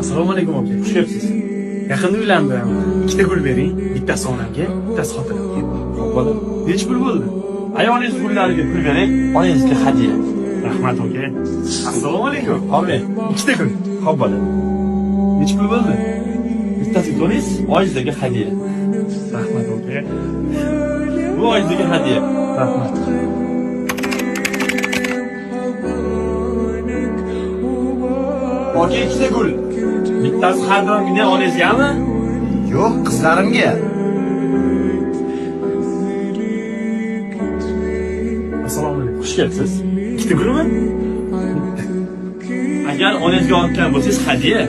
Assalomu alaykum, aka. Xush kelibsiz. Yaqinda uylandim. Ikkita gul bering. Bittasi onamga, bittasi xotinimga. Xo'p, bola. Nechi pul bo'ldi? Ayolingiz gullariga pul bering, onangizga hadya. Rahmat, aka. Assalomu alaykum. Omi. Ikkita gul. Xo'p, bola. Nechi pul bo'ldi? Bittasiga to'laysiz, oyingizga hadya. Rahmat, aka. Bu oyingizga hadya. Rahmat. Aka, ikkita gul. Bittasi har doimgiday onangizgami? Yo'q, qizlarimga. Assalomu alaykum. Xush kelibsiz. Ikkita gulmi? Agar onangizga olgan bo'lsangiz hadya.